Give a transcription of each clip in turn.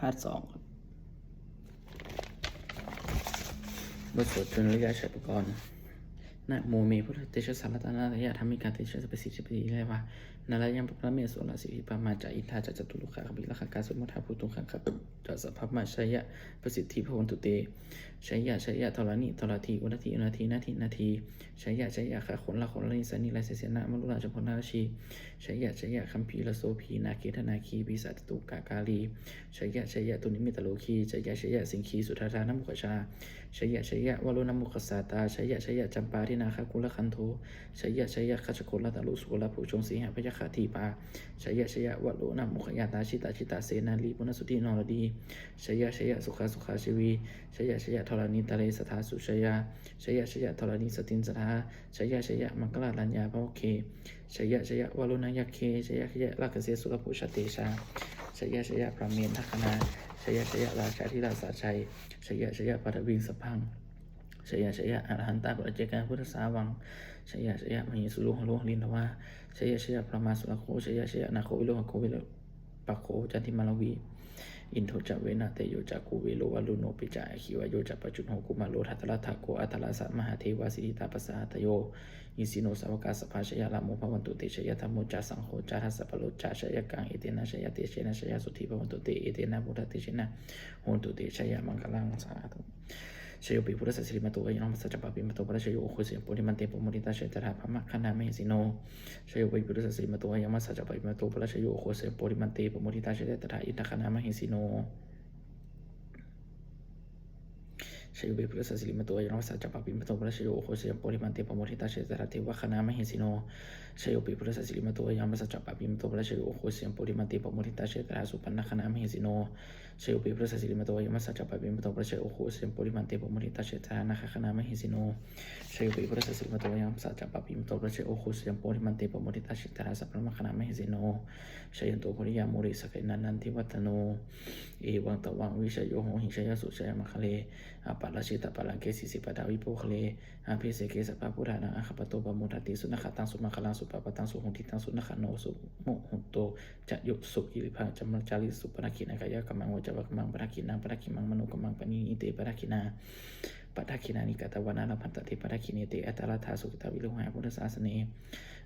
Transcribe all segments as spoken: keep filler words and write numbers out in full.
าสอง บทสวดจุลยชัยปกรณ์ Namo me buddhatejasā ratanattayadhammikā tejasā prasiddhipāleva nārāyaparamesurā siripumā ca indā ca catulokā gambhīrakkhakā sumukhā bhūtuṅgaṅgā ca sabrahmajayapasiddhi bhavantu te. Jaya jaya dharaṇi dharadhi uradhi uradhi nadi nadī. Jaya jaya gaganalatanalatananīsānilāsesena marudājabalanarajī. Jaya jaya gambhīrasobhī nāgendanāgī pisācatulakākalī. Jaya jaya dunnimittarogī. Jaya jaya siṅgī sudādānamukhajā. Jaya jaya varuṇamukhasātrā. Jaya jaya campādināgakulagantho. Jaya jaya gajjagonnattarūsūrabhūjosīhabyagghadīpā. Jaya jaya varuṇamukhayātrā jita jita senārī puna sudī naradī. Jaya jaya sukhā sukhā jīvī. Jaya jaya dharaṇītale sadā sujayā. Jaya jaya dharaṇī santin sadā. Jaya jaya maṅkarājaraññā bhavagge. Jaya jaya varuṇayakkhe. Jaya jaya rakkhase surabhujatejā. Jaya jaya brahmendagaṇā. Jaya jaya rājādhirājasājjai. Jaya jaya paṭhaviṃ sabbaṃ. Jaya jaya arahantā paccekabuddhasāvaṃ. Jaya jaya mahesuro haro harindavā. Jaya jaya brahmā surakkho. Jaya jaya nāgo viruḷhako virūpakkho candimā ravi. Indo ca venateyyo ca kuvero varuṇopi ca aggi vāyo ca pājuṇho kumāro dhataraṭṭhako aṭṭhārasa mahādevā siddhitāpasaādayo isino sāvakā sabbā jaya rāmo bhavantu te. Jaya dhammo ca saṅgho ca dasapālo ca jayakaṃ. Etena jayatejena jayasotthī bhavantu te. Etena buddhatejena hotu te jayamaṅgalaṃ. Sādhu. Jayopi buddhassa sirīmato ayaṃ dhammassaccappaṭipadā pāpajjayo ugghosayuṃ bodhimaṇḍe pamoditā jaya tadā brahmagaṇā mahesino. Jayopi buddhassa sirīmato ayaṃ dhammassaccappaṭipadā pāpajjayo ugghosayuṃ bodhimaṇḍe pamoditā jaya tadā indagaṇā mahesino. Jayopi buddhassa sirīmato ayaṃ dhammassaccappaṭipadā pāpajjayo ugghosayuṃ bodhimaṇḍe pamoditā jaya tadā devagaṇā mahesino. Jayopi buddhassa sirīmato ayaṃ dhammassaccappaṭipadā pāpajjayo ugghosayuṃ bodhimaṇḍe pamoditā jaya tadā supaṇṇagaṇā mahesino. Jayopi buddhassa sirīmato ayaṃ dhammassaccappaṭipadā pāpajjayo ugghosayuṃ bodhimaṇḍe pamoditā jaya tadā nāgagaṇā mahesino. Jayopi buddhassa sirīmato ayaṃ dhammassaccappaṭipadā pāpajjayo ugghosayuṃ bodhimaṇḍe pamoditā jaya tadā sabrahmagaṇā mahesino. Jayanto bodhiyā mūle sakyānaṃ nandivaḍḍhano. Evaṃ tvaṃ vijayo hohi jayassu jayamaṅgale. Aparājitapallaṅke sīse paṭhavipokkhare abhiseke sabbabuddhānaṃ aggappatto pamodati. Sunakkhattaṃ sumaṅgalaṃ supabhātaṃ suhuṭṭhitaṃ sukhaṇo sumuhutto ca suyiṭṭhaṃ brahmacārisu. Padakkhiṇaṃ kāyakammaṃ vācākammaṃ padakkhiṇaṃ padakkhiṇaṃ manokammaṃ paṇidhī te padakkhiṇā. Padakkhiṇāni katvāna labhantatthe padakkhiṇe. Te atthaladdhā sukhitā viruḷhā buddhasāsane.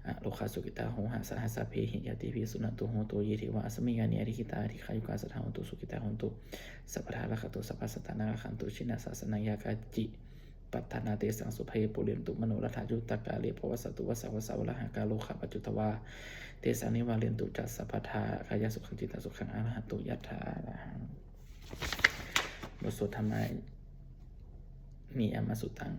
Arogā sukhitā hoha saha sabbehi ñātibhi. Suṇantu bhonto ye devā asmiṃ ṭhāne adhigatā dīghāyukā sadā hontu sukhitā hontu sabbadā rakkhantu sabbasattānaṃ rakkhantu jinasāsanaṃ. Yā kāci patthanā tesaṃ sabbe pūrentu manorathā. Yuttakāle pavassantu vassaṃ vassā valāhakā. Rogā paccuppavā tesaṃ nivārentu ca sabbadā. Kāyasukhaṃ cittisukhaṃ arahantu yathā arahaṃ. บทสวดธรรมนิยามสุตตัง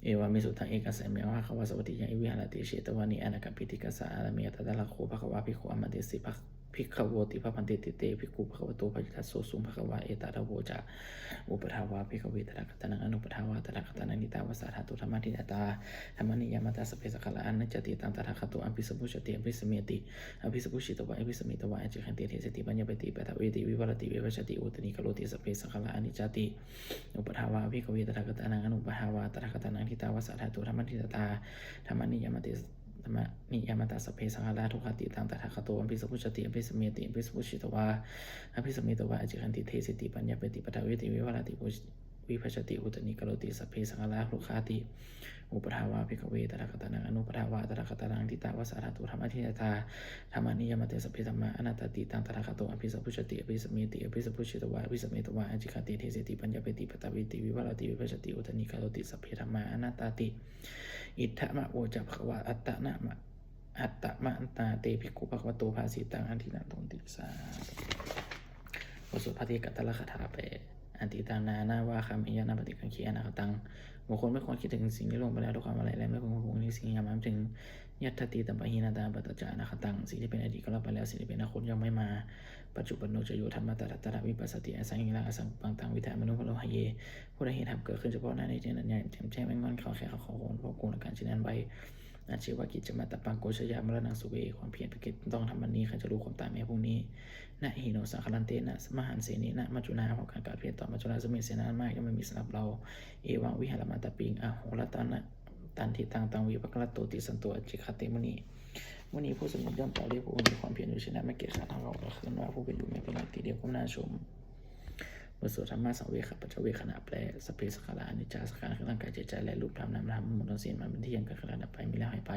Evaṃ me sutaṃ. Ekaṃ samayaṃ bhagavā sāvatthiyaṃ viharati jetavane anāthapiṇḍikassa ārāme. Tatra kho bhagavā bhikkhū āmantesi bhagavato bhadanteti. Te bhikkhū bhagavato bhāsitaṃ sotthum. Bhagavā etadavoca. Uppādā vā bhikkhave tathāgatānaṃ anuppādā vā tathāgatānaṃ ṭhitāva sā dhātu dhammaṭṭhitatā dhammaniyāmatā sabbe saṅkhārā aniccāti. Taṃ tathāgato abhisambujjhati abhisameti. Abhisambujjhitvā abhisametvā ācikkhati deseti paññapeti paṭṭhapeti vivarati vivarajjati uttānīkaroti sabbe saṅkhārā aniccāti. Uppādā vā bhikkhave tathāgatānaṃ anuppādā vā tathāgatānaṃ ṭhitāva sā dhātu dhammaṭṭhitatā dhammaniyāmati dhammaniyāmatā sabbe saṅkhārā dukkhāti. Taṃ tathāgato abhisambujjhati abhisameti. Abhisambujjhitvā abhisametvā ācikkhati deseti paññapeti paṭṭhapeti vivarati vivarajjati uttānīkaroti sabbe saṅkhārā dukkhāti. Uppādā vā bhikkhave tathāgatānaṃ anuppādā vā tathāgatānaṃ ṭhitāva sā dhātu dhammaṭṭhitatā dhammaniyāmati sabbe dhammā anattāti. Taṃ tathāgato abhisambujjhati abhisameti. Abhisambujjhitvā abhisametvā ācikkhati deseti paññapeti paṭṭhapeti vivarati vivarajjati uttānīkaroti sabbe dhammā anattāti. Idamavoca bhagavā. Attamantā attamantā te bhikkhū bhagavato bhāsitaṃ abhinandunti. Sādhu. บทสวดภัทเทกรัตตคาถาแปล Atītaṃ nānvāgameyya nappaṭikaṅkhe anāgataṃ. บุคคลไม่ควรคิดถึงสิ่งที่ล่วงไปแล้วด้วยความอาลัย และไม่พึงพะวงถึงสิ่งที่ยังมาไม่ถึง Yadatītaṃ pahīnantaṃ appattañca anāgataṃ. สิ่งที่เป็นอดีตก็ละไปแล้ว สิ่งที่เป็นอนาคตยังไม่มา Paccuppanno ca yo dhammaṃ tattha tattha vipassati, asaṃhiraṃ asaṅkuppaṃ taṃ viddhā manubrūhaye. ผู้ใดเห็นธรรมเกิดขึ้นเฉพาะหน้าในที่นั้นอย่างแจ่มแจ้ง ไม่ง่อนแง่นคลอนแคลน เขาของพอกพูนอาการเช่นนั้นไว้ Ajjeva kiccamātappaṃ ko jayamaraṇaṃ suve. ความเพียรเป็นกิจต้องทำวันนี้ ใครจะรู้ความตายแม้พรุ่งนี้ Na hi no saṅgarantena mahasenena maccunā. เพราะการผัดเพี้ยนต่อมัจจุราชซึ่งมีเสนามาก ย่อมไม่มีสำหรับเรา Evaṃ vihārimātāpiṃ ahorattamatanditaṃ taṃ vipaccikattoti santo ācikkhate muni. มุนีผู้สงบย่อมกล่าวเรียกผู้อื่นมีความเพียรอยู่เช่นนั้น ไม่เกียจคร้านทั้งกลางวันกลางคืนว่า ผู้เป็นอยู่ไม่เป็นไร ทีเดียวก้มหน้าชม บทสวดธรรมสังเวคปัจจเวกขณะแปล Sabbe saṅkhārā aniccā. สังขารคือร่างกายจิตใจและรูปธรรมนามธรรมทั้งหมดทั้งสิ้น มันเป็นเที่ยง เกิดขึ้นแล้วดับไป มีแล้วหายไป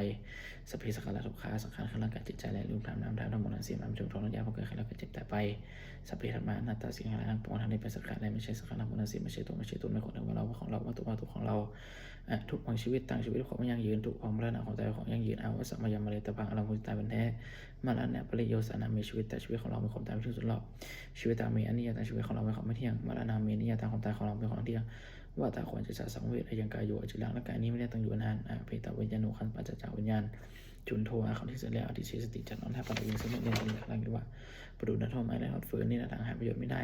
Sabbe saṅkhārā dukkhā. สังขารคือร่างกายจิตใจและรูปธรรมนามธรรมทั้งหมดทั้งสิ้น มันเป็นทุกข์ทรมานยาก เพราะเกิดขึ้นแล้วก็เจ็บตายไป Sabbe dhammā anattā. สิ่งทั้งหลายทั้งปวงทั้งที่เป็นสังขารและไม่ใช่สังขารทั้งหมดทั้งสิ้น ไม่ใช่ตัว ไม่ใช่ตน ไม่ของเรา ว่าเรา ของเรา วัตถุ วัตถุของเรา Adukkhaṃ jīvitaṃ. ชีวิตเป็นของไม่ยั่งยืน Dukkhaṃ maraṇaṃ. ความตายเป็นของยั่งยืน Avassaṃ mayam maritabbaṃ. เราควรจะตายเป็นแท้ Maraṇaparinissaraṇaṃ me jīvitā. ชีวิตของเรามีความตายเป็นที่สุดรอบ Jīvitaṃ me aniyataṃ. ชีวิตของเรามีความไม่เที่ยง Maraṇaṃ me niyataṃ. ความตายของเราเป็นของเที่ยง Vata kho ācikkhassa saṃvere. Ayaṃ kāyo aciraṃ. ร่างกายนี้ไม่ได้ตั้งอยู่นาน Apetaviññāṇo. ครั้นปราศจากวิญญาณ Chuḍḍho. อันเขาที่เสร็จแล้ว Adhisessati. จักนอนทับ Paṭhaviṃ. ซึ่งแผ่นดิน Aṅgaraṃ. เรียกว่า Paṭuṭṭhaṃ. ไม้ และรอดฝืน Niratthaṃ. หาประโยชน์มิได้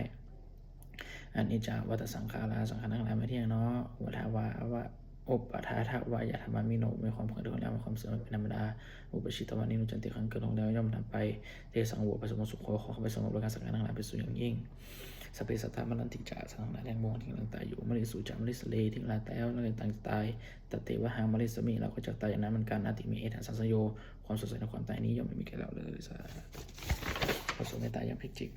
Aniccā vata saṅkhārā. สังขารทั้งหลายไม่เที่ยงเนาะ Uppādavayadhammā. Uppādavayadhammino. มีความเกิดขึ้นแล้ว มีความเสื่อมเป็นธรรมดา Uppajjitvā nirujjhanti. ครั้นเกิดขึ้นแล้วย่อมดับไป Tesaṃ vūpasamo sukho. ขอความสงบและการสังขารทั้งหลายเป็นสุขอย่างยิ่ง Sabbe sattā maranti ca. สัตว์ทั้งหลายทั้งปวงที่กำลังตายอยู่ Mariṃsu ca marissare. ที่กำลังตายแล้วและกำลังจะตาย Tathevāhaṃ marissāmi. เราก็จะตายอย่างนั้นเหมือนกัน Natthi me ettha saṃsayo. ความสงสัยในความตายนี้ย่อมไม่มีแก่เราเลย สาธุ พระสงฆ์เมตตายังภิกขิ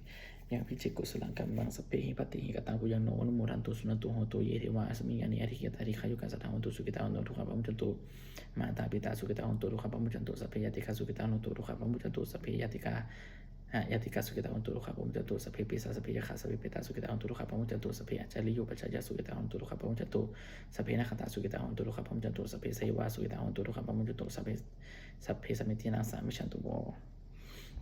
Yaṃ kiñci kusalaṃ kammaṃ sabbehi pattihi kataṃ puññaṃ no anumodantu suṇantu bhonto ye devā asmiṃ ṭhāne adhigatā dīghāyukā sadā hontu sukhitā hontu dukkhā pamuccantu. Mātā pitā sukhitā hontu dukkhā pamuccantu. Sabbe ñātikā sukhitā hontu dukkhā pamuccantu. Sabbe ñātikā aññātikā sukhitā hontu dukkhā pamuccantu. Sabbe pisā sabbe yakkhā sabbe petā sukhitā hontu dukkhā pamuccantu. Sabbe ācariyupajjhāyā sukhitā hontu dukkhā pamuccantu. Sabbe nakkhattā sukhitā hontu dukkhā pamuccantu. Sabbe devā sukhitā hontu dukkhā pamuccantu. Sabbe sabbe samiddhānaṃ samijjhantu vo.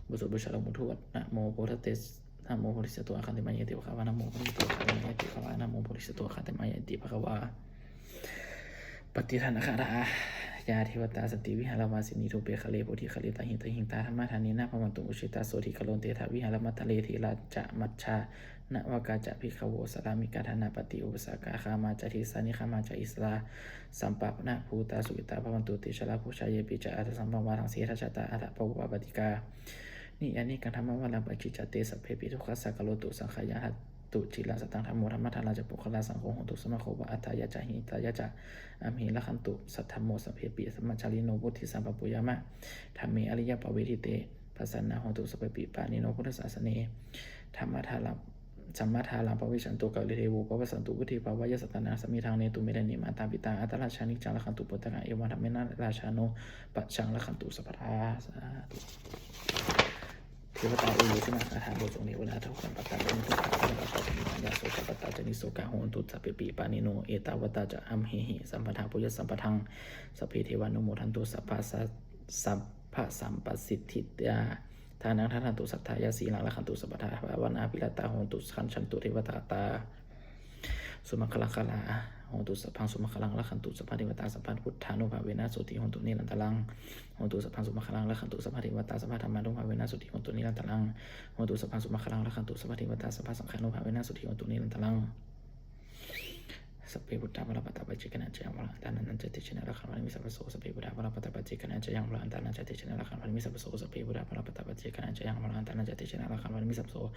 บทสวดบูชาหลวงปู่ทวด Namo bodhis- Namo bodhisatto āgantimāya iti bhagavā. Namo bodhisatto āgantimāya iti bhagavā. Namo bodhisatto āgantimāya iti bhagavā. Pattidānagāthā. Yā devatā santi vihāravāsinī thūpe ghare bodhighare tahiṃ tahiṃ tā dhammadānena bhavantu pūjitā sotthiṃ karontedha vihāramaṇḍale. Therā ca majjhā navakā ca bhikkhavo sārāmikā dānapatī upāsakā gāmā ca desā nigamā ca issarā sappāṇabhūtā sukhitā bhavantu te. Jalābujā yepi ca aṇḍasambhavā dasettha jātā aṇḍapāṇino pāṇattikarāmi yaṃ nikkhaṃ dhammavaraṃ paṭicca te sabbepi dukkhassa karontu saṅkhayaṃ. Ṭhātu ciraṃ sataṃ dhammo dhammaddharā ca puggalā saṅgho hotu samaggo va atthāya ca hitāya ca. Amhe rakkhatu saddhammo sabbepi dhammacārino vuḍḍhiṃ sampāpuṇeyyāma dhamme ariyappavedite. Pasannā hontu sabbepi pāṇino buddhasāsane. Dhammaddharā Dhammaddharā pavecchanto kāle devo pavassantu vuḍḍhibhāvāya sattānaṃ samiddhaṃ netu medaniṃ. Mātā pitā atrajaṃ niccaṃ rakkhantu puttakaṃ evaṃ dhammena rājāno pajaṃ rakkhantu sabbadā. Sādhu. Devatāuyyojanagāthā. บทสวดเทวดาทุกข์กันปัตตา Nissokā ca nissokā hontu sabbepi pāṇino. Ettāvatā ca amhehi sambhataṃ puññasampadaṃ sabbe devānumodantu sabba sabbasampattisiddhiyā. Dānaṃ dadantu saddhāya sīlaṃ rakkhantu sabbadā bhāvanābhiratā hontu gacchantu devatāgatā. Sumaṅgalā hotu sabbaṃ sumaṅgalaṃ rakkhantu sabbadevatā sabbabuddhānubhāvena sotthī hontu nirantaraṃ. Hotu sabbaṃ sumaṅgalaṃ rakkhantu sabbadevatā sabbadhammānubhāvena sotthī hontu nirantaraṃ. Hotu sabbaṃ sumaṅgalaṃ rakkhantu sabbadevatā sabbasaṅghānubhāvena sotthī hontu nirantaraṃ. Sabbe buddhā balappattā paccekānañca yaṃ balaṃ ārakkhaṃ ānāya ca tejena rakkhaṃ bandhāmi sabbaso. Sabbe buddhā balappattā paccekānañca yaṃ balaṃ ārakkhaṃ ānāya ca tejena rakkhaṃ bandhāmi sabbaso. Sabbe buddhā balappattā paccekānañca yaṃ balaṃ ārakkhaṃ ānāya ca tejena rakkhaṃ bandhāmi sabbaso.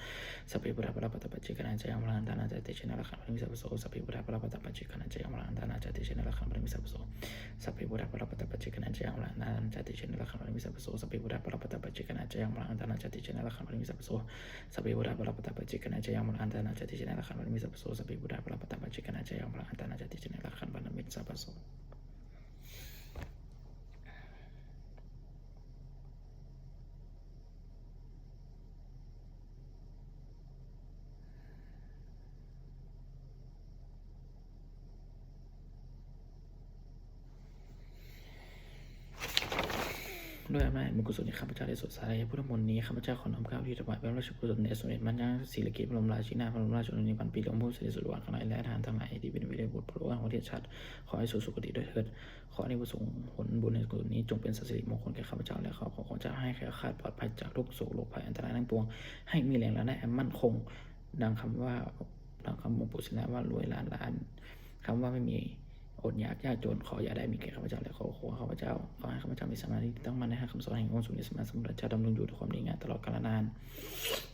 Sabbe buddhā balappattā paccekānañca yaṃ balaṃ ārakkhaṃ ānāya ca tejena rakkhaṃ bandhāmi sabbaso. Sabbe buddhā balappattā paccekānañca yaṃ balaṃ ārakkhaṃ ānāya ca tejena rakkhaṃ bandhāmi sabbaso. Sabbe buddhā balappattā paccekānañca yaṃ balaṃ ārakkhaṃ ānāya ca tejena rakkhaṃ bandhāmi sabbaso. Sabbe buddhā balappattā paccekānañca yaṃ balaṃ ārakkhaṃ ānāya ca tejena rakkhaṃ bandhāmi sabbaso. Sabbe buddhā balappattā paccekānañca yaṃ balaṃ ārakkhaṃ ānāya ca tejena rakkhaṃ bandhāmi sabbaso. Sabbe buddhā balappattā paccekānañca yaṃ balaṃ ārakkhaṃ ānāya ca tejena rakkhaṃ bandhāmi sabbaso. Doi อำนาจแห่งบุญกุศลที่ข้าพเจ้าได้สวดสาธยายพุทธมนต์นี้ ข้าพเจ้าขอน้อมเกล้าอุทิศถวายเป็นพระราชกุศลแด่สมเด็จพระนางศรีสิริกิติ์ พระบรมราชินีนาถ พระบรมราชชนนีพันปีหลวง ผู้เสด็จสู่สวรรคาลัย และทหารทั้งหลายที่เป็นวีรบุรุษพลร่วงของประเทศชาติ ขอให้สู่สุคติด้วยเถิด ขออานิสงส์ผลบุญแห่งกุศลนี้จงเป็นสิริมงคลแก่ข้าพเจ้า และขอพระคุณเจ้าให้แคล้วคลาดปลอดภัยจากทุกข์โศกโรคภัยอันตรายทั้งปวง ให้มีแหล่งรายได้อันมั่นคง ดังคำว่า ดังคำหลวงปู่ศิลาว่ารวยล้านล้าน คำว่าไม่มีอดอยากยากจน ขออย่าได้มีแก่ข้าพเจ้าและครอบครัวข้าพเจ้า ขอให้ข้าพเจ้ามีสมาธิตั้งมั่นในคำสอนแห่งองค์สมเด็จพระสัมมาสัมพุทธเจ้า ดำรงอยู่ด้วยความดีงามตลอดกาลนาน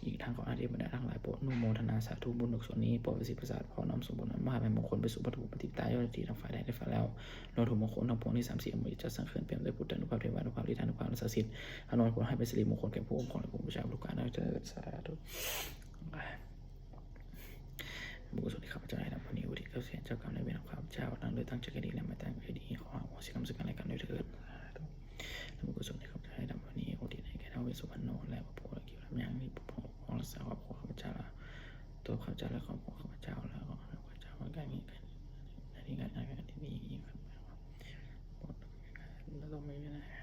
อีกทั้งขอให้เทวดาทั้งหลายโปรดอนุโมทนาสาธุบุญกุศลนี้ โปรดประสิทธิ์ประสาทพรน้อมส่งผลอันมหาไพมงคลไปสู่วัตถุปฏิปทายอดดีทั้งฝ่ายใดได้ฝ่ายแล้ว รวมถึงมงคลทั้งปวงที่สามสี่อำนวยจัดสร้างขึ้น เปี่ยมด้วยพุทธานุภาพ เทวานุภาพ ฤทธานุภาพ อันศักดิ์สิทธิ์ อำนวยผลให้เป็นสิริมงคลแก่ผู้องค์ของและผู้บูชาลูกหลานเถิด สาธุ เ บุญกุศลที่ข้าพเจ้าได้ทำวันนี้อุทิศเข้าแทนเจ้ากรรมนายเวรของข้าพเจ้า ทั้งโดยตั้งใจก็ดีและไม่ตั้งใจก็ดี ขออโหสิกรรมซึ่งกันและกันด้วยเถิด สาธุ และบุญกุศลที่ข้าพเจ้าได้ทำวันนี้อุทิศให้แก่ท้าวเวสสุวรรณโน และพระโพธิคิวลำยังที่ปกป้องรักษาครอบครัวข้าพเจ้า และตัวข้าพเจ้าและครอบครัวข้าพเจ้า และขอให้ข้าพเจ้ามีการงานการเงินที่ดียิ่งขึ้นไป และต้องมีวินัย